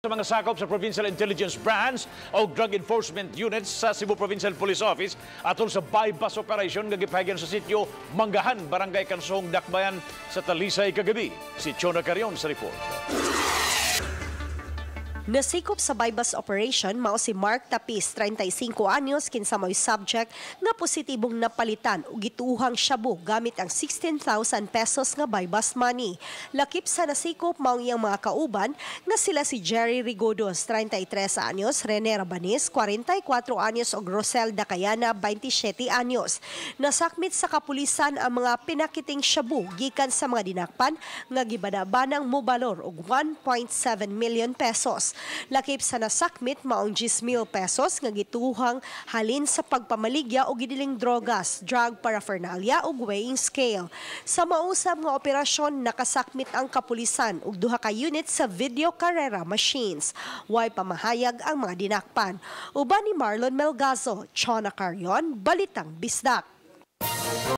Sa mga sakop sa Provincial Intelligence Branch o Drug Enforcement Units sa Cebu Provincial Police Office atol sa buy-bust operation nga gipahayagan sa sitio Manggahan, Barangay Kansuhong, Dakbayan sa Talisay kagabi. Si Chona Carion sa report. Nasikop sa buy-bust operation mao si Mark Tapis, 35 anyos, kinsa mo'y subject nga positibong napalitan og gituohang shabu gamit ang 16,000 pesos nga buy-bust money. Lakip sa nasikop mao iyang mga kauban nga sila si Jerry Rigodos, 33 anyos, Rene Rabanis, 44 anyos ug Rosel Dacayana, 27 anyos. Nasakmit sa kapulisan ang mga pinakiting shabu gikan sa mga dinakpan nga gibanabanang mobalor og 1.7 million pesos. Lakip sa nasakmit maong 10,000 pesos nga gituohang halin sa pagpamaligya o gidiling drogas, drug paraphernalia ug weighing scale. Sa mausab nga operasyon, nakasakmit ang kapulisan og duha ka unit sa video karera machines. Way pamahayag ang mga dinakpan. Uban ni Marlon Melgazo, Chona Carion, Balitang Bisdak.